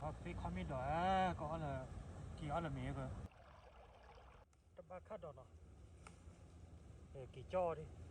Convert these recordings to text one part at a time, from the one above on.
သ့ခီမ့ၢ်ဒီး ကအီၣ်လၢ က့ၤအီၣ်လၢမ့ၢ်က တဘၣ်ခၣ်ဒီးနီၤ, က့ၤကၠီၣ်ဒံး အီၣ်ဒီးနီၤ,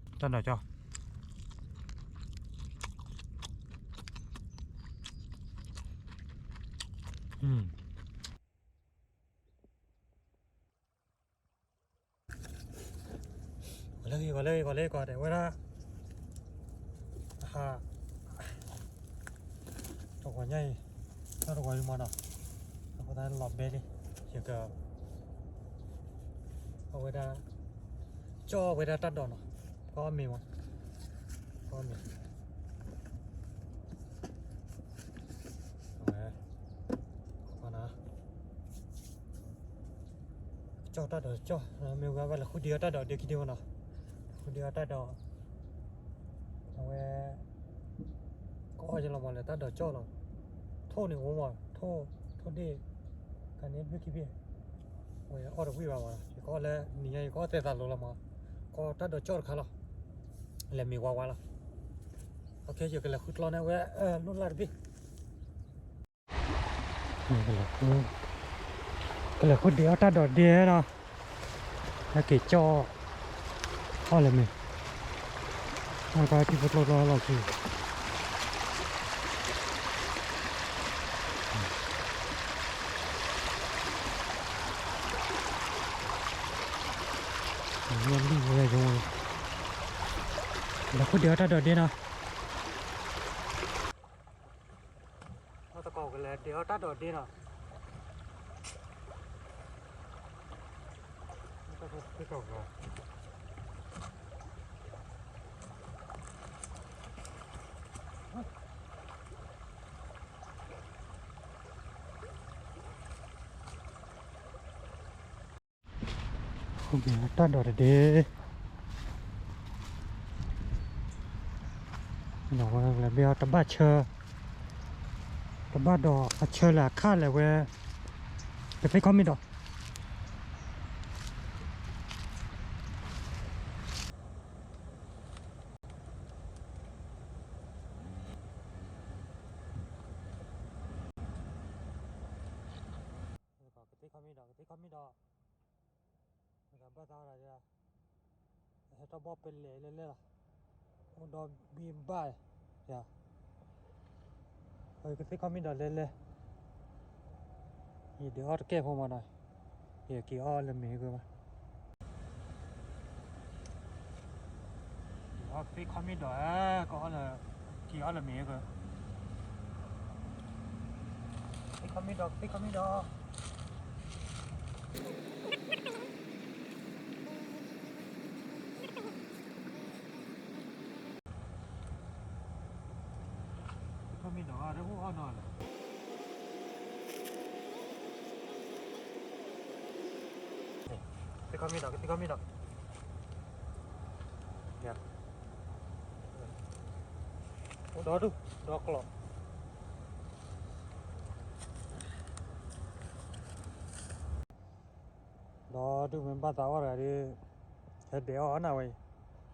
တၢ်ဒီးကၠီၣ် လၢဂ့ၤ ကီးလၢဂ့ၤ ကီးလၢဂ့ၤ ကီးတဲဝဲဒၣ် ဟါ တဂီၤညါအံၤ တၢ်တဂီၤအံၤမးနီၤ, အဃိသတးလီၤဘဲလံ ယက အဝဲဒၣ် ကၠီၣ်ဝဲဒၣ်တၢ်ဒိးနီၤ, ကအီၣ်မ့ၤမး ကအီၣ်မ့ၤ အဝဲ ကၠီၣ်တၢ်ဒိးကၠီၣ် မ့ၢ်ဝဲဘၣ်လဲၤဃုဒ့အီၣ်တၢ်ဒိးဒ့ခံဒ့မးနီၤ, ဃုဒ့အီၣ်တၢ်ဒိး အဝဲ ကအီၣ်ယလီၤမး လဲၤတၢ်ဒိးကၠီၣ်လီၤ, ထိၣ်န့ၣ်အိၣ်မး ထိၣ် ထိၣ်ဒ့ၣ် ကန့ၣ်ဘုခံဘ့ၣ် အဝဲအီၣ်တဝံၣ်ဘၣ်မးနီၤ, ယကအီၣ်လၢနံၤညါ ယကအီၣ်သဲသးလိၤလီၤမး, ကအီၣ်တၢ်ဒိးကၠီၣ်တခါလီၤ, လဲၤမ့ၤဝါဝါလီၤ, ယကလဲၤဃုကျီန့ၢ်ဝဲ လိၣ်လၢ်တဘ့ၣ် ကလဲၤဃုဒ့အီၣ်တၢ်ဒိးဒ့နီၤ, ဟဲက့ၤကၠီၣ် အီၣ်လၢမ့ၤ ကထံဖိကျိကျီလီၤဆံ လံဝဲ လဲၤဃုဒ့အီၣ်တၢ်ဒိးဒ့နီၤ တကိးကလဲၤဒ့အီၣ်တၢ်ဒိးဒ့နီၤ တၢ်ဒိးတဒ့ လဲၤဘ့ၣ်အီၣ်တဘၣ်ဆၢ တဘၣ်ဒီးအဆၢလၢအခါလဲၣ်ဝဲ ကသ့ခီမ့ၢ်ဒီး ကသ့ခီမ့ၢ်ဒီး ကသ့ခီမ့ၢ်ဒီး ဘၣ်သးဝဲဒၣ် ဟဲထီၣ်ဘီၣ်ပဲလဲၣ်လဲၣ်လဲၣ်လီၤ အိၣ်ဒီးဘံၣ်ဘၣ် ယၤ ကသ့ခီမ့ၢ်ဒီးလဲၣ်လဲၣ် ယဒုးအီၣ်တကဲၣ်ဖိမးနီၤ ယက့ၤအီၣ်လၢမ့ၤကဘၣ် ကသ့ခီမ့ၢ်ဒီး ကအီၣ်လၢ က့ၤအီၣ်လၢမ့ၤက ကသ့ခီမ့ၢ်ဒီး ကသ့ခီမ့ၢ်ဒီး ကသ့ခီမ့ၢ်ဒီး အရၢၣ်အိၣ်အီၣ်နီၤလၢ ကသ့ခီမ့ၢ်ဒီး ကသ့ခီမ့ၢ်ဒီး အိၣ်ဒီဒူၣ် ဒီကျိာ် ဒီဒူၣ်မ့ၢ်ဘၣ်သးအီၣ်တဂၤဒီး ဟဲဒဲးအီၣ်အီၣ်နၤဝဲ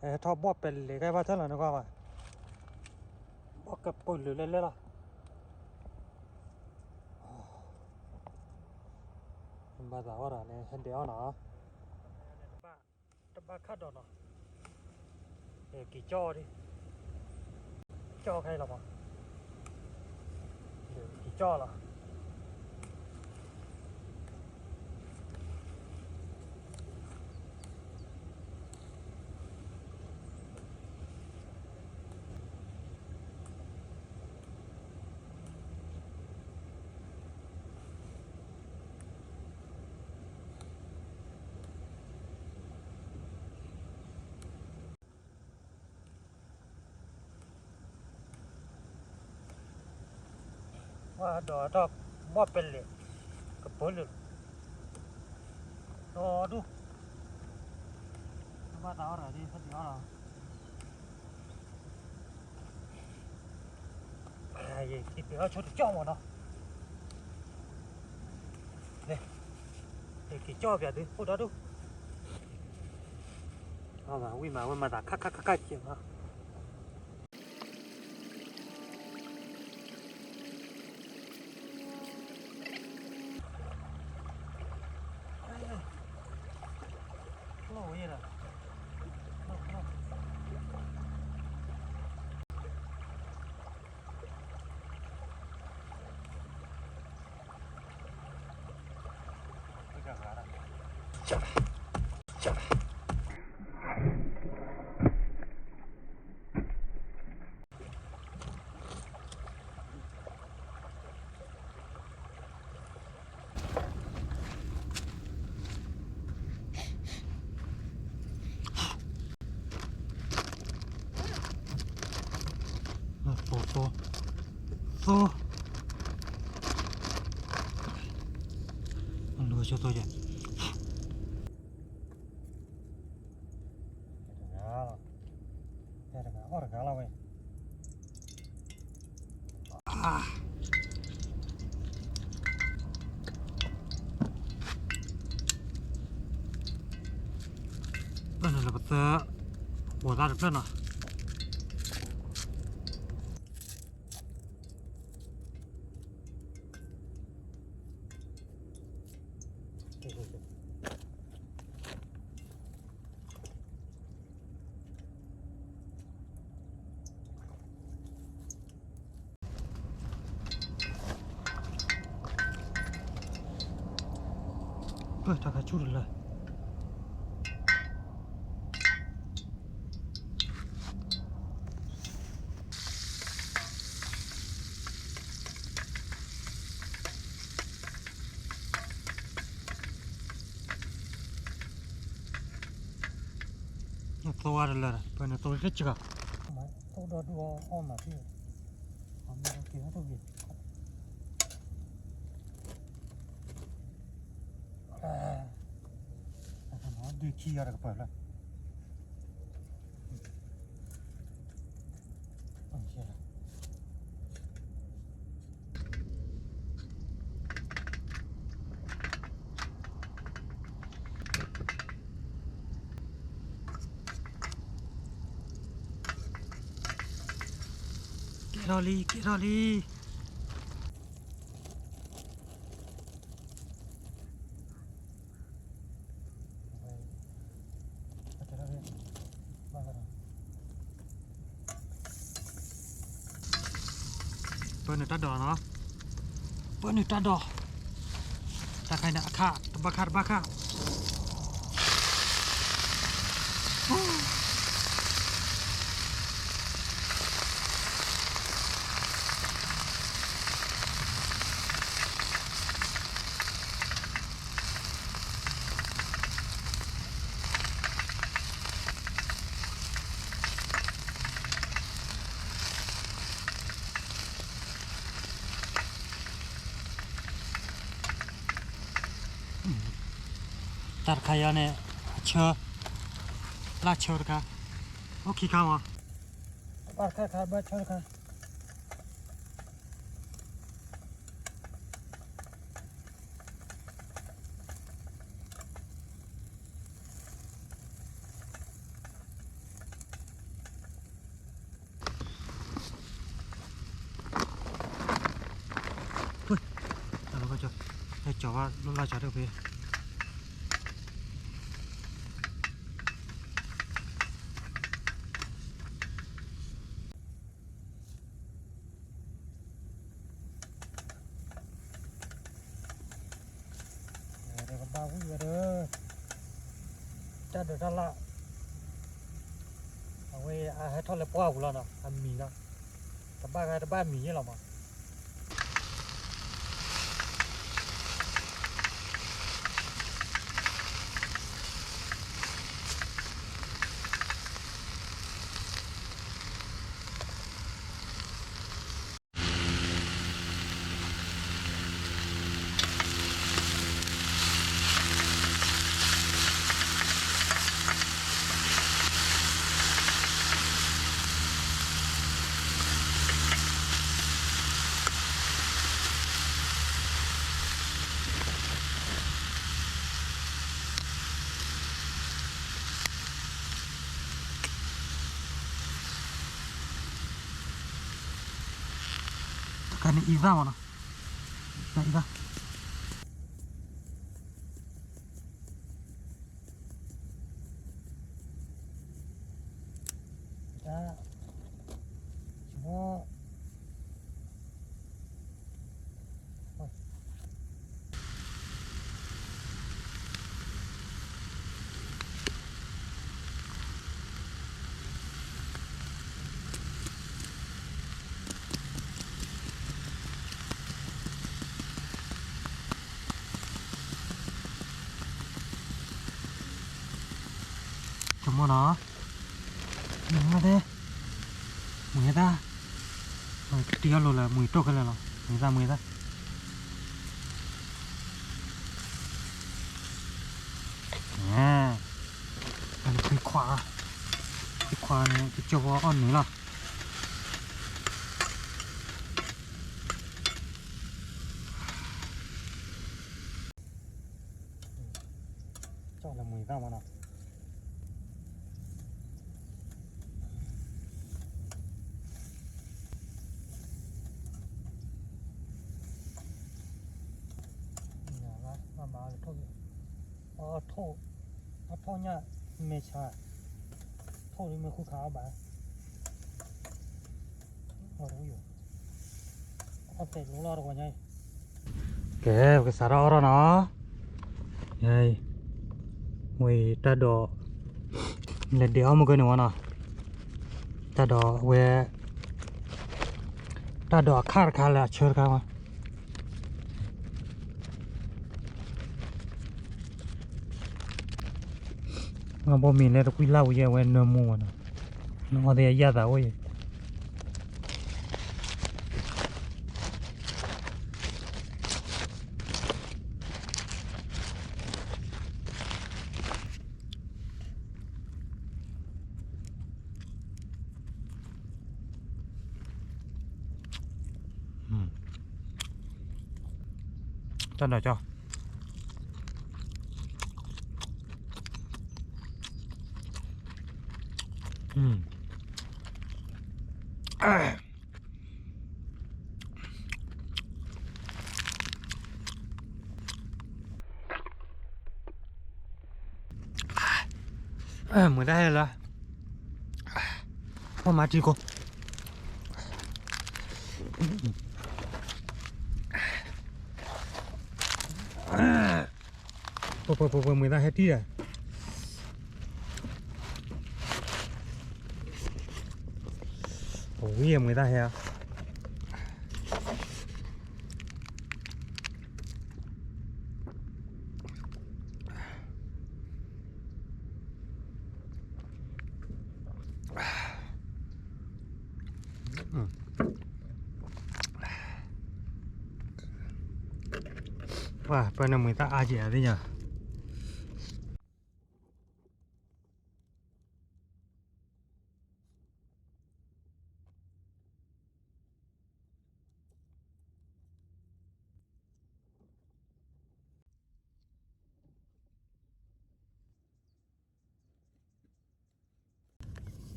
အံၤ ဟဲထီၣ်ဘီၣ်ပဲလဲၣ်ကဲဘၣ်ဆၢလီၤနကွၢ်ဘၣ် ဘီၣ်ကပၢၢ်လၢာ်လဲၣ်လဲၣ်လီၤ ဘၣ်သးအီၣ်တဂၤန့ၣ် ဟဲဒဲးအီၣ်နီၤ တဘၣ်ခၣ်ဒီးနီၤ က့ၤကၠီၣ်ဒံး ကၠီၣ်ခဲအံၤလီၤမး က့ၤကၠီၣ်လီၤ ဝဲဒီးထီၣ်ဘီၣ်ပဲလဲၣ် ကပၢၢ်လၢာ် ဒီဒူၣ် ဘၣ်သးအီၣ်တဂၤဒီး ဟဲဒဲးအီၣ်လီၤ ယက့ၤဒဲးအီၣ်ဆိတကၠီၣ်မးနီၤ န့ၣ် က့ၤကၠီၣ်ပၠးသု အိၣ်ဒီဒူၣ်, ဝံၣ်မး ဝဲမၤသးခါခါခါခါက့ၤမး. သိ သိ သိ အလူၤဆိသိယဲၢ် တဂၤလီၤ, တဂၤ အီၣ်တဂၤလီၤဝဲ. ပၢၢ်န့ၣ်လၢပသၢ အိၣ်သးတဖျၢၣ်နီၤ. ပၢၢ်တၢ်ခါဆူၣ်တလၢ သိဝါတလၢ ပှၤန့ၣ်သိတကၢ်, သိဒီဒူၣ်အီၣ်မးသ့ၣ်, အမ့ၢ်က့ၤဟဲထီၣ်က့ၤ ဒုးခံဂၤတကပၤလၢ ကဲထီၣ်လံ ကဲထီၣ်လံ. ပၢနုာ်တၢ်ဒိးနီၤ, ပၢနုာ်တၢ်ဒိး, တၢ်ခါအံၤန့ၣ် အခါ တဘၣ်ခါ တဘၣ်ခါ. တၢ်တခါအံၤန့ၣ် အဆၢ, လၢဆၢတခါ, အိၣ်ခံခါမး, တဘၣ်တခါတခါ ဘၣ်ဆၢတခါ. တၢ်လီၤကီၢ်, ဟဲကၠီၤဘၣ်လိၣ်လၢကၠီၤတဖဲ ကဘၣ်ဝံၣ်ဝဲဒီး တၢ်ဒုးတၢ်လၢ်, အဝဲအဟဲထီၣ်လၢပှၢ်ပူၤလီၤနီၤ, အမံၤလီၤ, တဘၣ်ဂၤတဘၣ်မံၤယဲၢ်လီၤမး. တ တၢ်န့ၣ်အံသၣ်မးနီၤ, တၢ်အံသၣ် ကမီၢ်နီၤ, မ့ၢ်သၣ်, မ့ၢ်သၣ်, တံၢ်အီၣ်လိၤလၢမ့ၢ်တိၢ်ခဲလၢာ်လီၤ, မ့ၢ်သၣ် မ့ၢ်သၣ်, ခွံခွါ, ခွံခွါန့ၣ် ကကၠီဖီအီၣ်နုာ်လီၤ. ကၠီလၢမ့ၢ်သၣ်မးနီၤ, အီၣ်ထိၣ်ညၣ်မဲာ်ဆှး, ထိၣ်ဒ်မ့ၢ်ဃုခးအီၣ်ဘၣ်, အီၣ်သဲးလိၤလီၤတဂီၤညါအံၤ, ကဲ ပကစးထီၣ်အီၣ်ထီၣ်နီၤ, ဝဲတၢ်ဒိး, လဲၤဒဲးအီၣ်မုၢ်ကန့ၣ်ဝဲနီၤ, တၢ်ဒိးဝဲ, တၢ်ဒိးအခၣ်တခါလၢအဆၢတခါမး ဘီမ့ၤလၢတကွံလၢ်ဝဲယဲၢ်ဝဲနၢမူဝဲနီၤ, နအီၣ်သ့ၣ်အယၣ်သးအိၣ်ယဲၢ်, တၢ်ဒိးကၠီ မ့ၢ်တၢ်ဟဲလၢ, ပမၤတံၤကိး, ပှဲၤပှဲၤပှဲၤပှဲၤ မ့ၢ်တၢ်ဟဲတံၢ်ဒီး, ပဝံၤမ့ၢ်တၢ်ဟဲ ပှၤပၢနမ့ၢ်တၢ်အါကဲးအသ့ၣ်ညါ.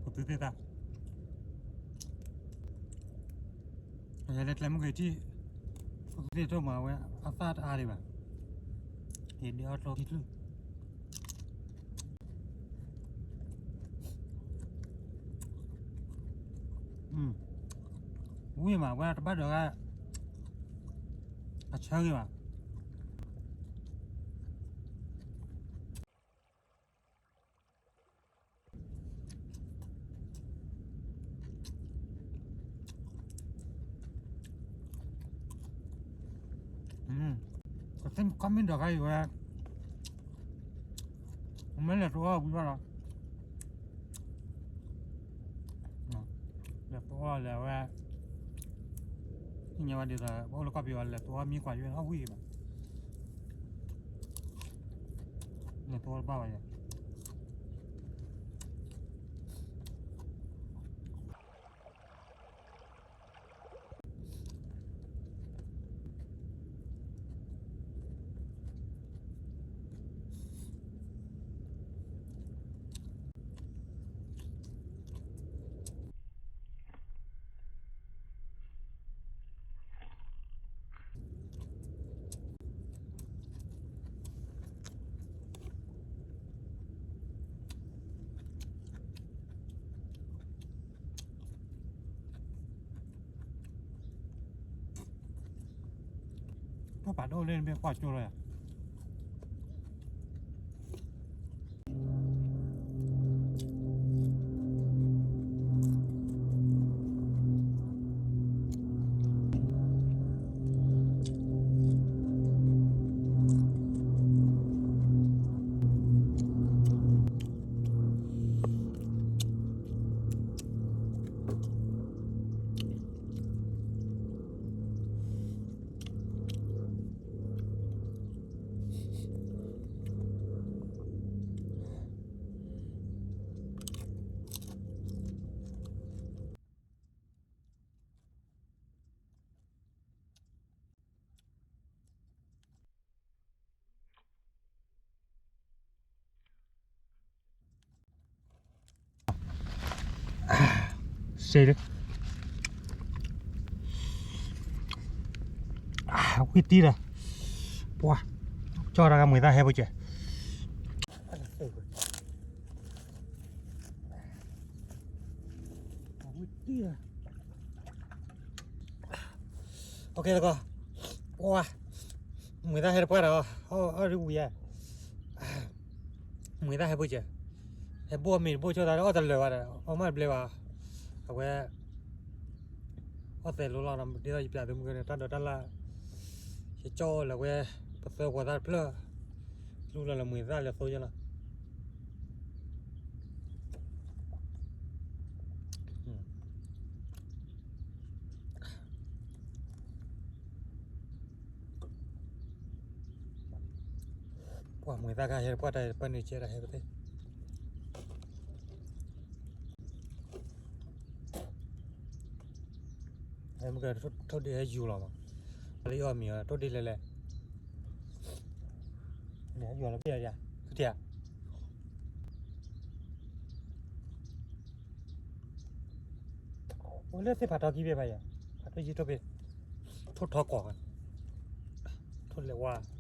ပသုသ့ၣ်တၢ်, ယလဲၤကျဲမုၢ်ဂ့ၤထံၣ်, ပသုသ့ၣ်တၢ်မၤဝဲ အသၣ်တအါဒံးဘၣ်, ယဒဲအီၣ်ကျိခံချုး. ဝံၣ်မး ဝဲတဘၣ်ဒိးဂၤ အဆၢဂ့ၤဘၣ်. ကသ့ၣ်ခီမ့ၢ်ဒီးခါအံၤဝဲ မ့ၢ်လဲၤတအီၣ်ဝံၤဘၣ်လီၤ. လဲၤတအီၣ်လဲၤဝဲ သ့ၣ်ညါဝဲဒ်သိး ပအိၣ်လၢကီၢ်ပယီၤ လဲၤတအီၣ်မံကွၢ်ယွဲၢ်အီၣ်ဝံၣ်ဘၣ်. လဲၤတအီၣ်တဘၣ်ဘၣ်ယဲ. ပှၤပာ်ဒိၣ်လၢနဘ့ၣ်ကွၢ်ကၠိ လီၤယၤ. စ့လၢ ဝံၣ်တံၢ်လီၤ. ပှၤ ကၠီတၢ်ကမှံသၣ်ဟဲဖိကဲး. ဝံၣ်တံၢ်လီၤ. အိၣ်ကဲသကိး, ပှၤ မှံသၣ်ဟဲတပှၢ်ဒီး အီၣ်ဒ်ဝံၤဧါ, မှံသၣ်ဟဲဖိကဲး, ဟဲဘိၣ်မ့ၤတဘိၣ်ဆိသး အီၣ်တလၢာ်ဘၣ်ဒီး အီၣ်မးတဘျဲဘၣ်, အဝဲ အီၣ်သဲးလိလီၤနီၤ, ဒ်သိးယပျးသုမုၢ်ကန့ၣ် တၢ်ဒိးတၢ်လၣ်, ယကၠီလၢဝဲ ပသၢပှၤသၣ်တဖျၢၣ်, လူလီၤလၢမှံသၣ်လၢသိယလီၤ. ပှၤမှံသၣ်ခါဟဲတပှၢ်တၢ် ပှၢ်န့ၣ်ကဲတၢ်ဟဲကသ့ၣ်, ဟဲမ့ၢ်ကထိၣ်ဒ့ဟဲယူၤလီၤမး, လၢယအီၣ်မံၤအီၤ ထိၣ်ဒ့လဲၤလဲၤ, န့ၣ်ဟဲယူၤလီၤဘၣ်ယၤ, ကတၢၢ် အိၣ်လၢသ့ၣ်ဖးထီခံဘ့ၣ်ဖးယၤ, ဖးထီယံၤထိၣ်ဖဲ, ထိၣ်ထီကီး, ထိၣ်လဲၤဝါ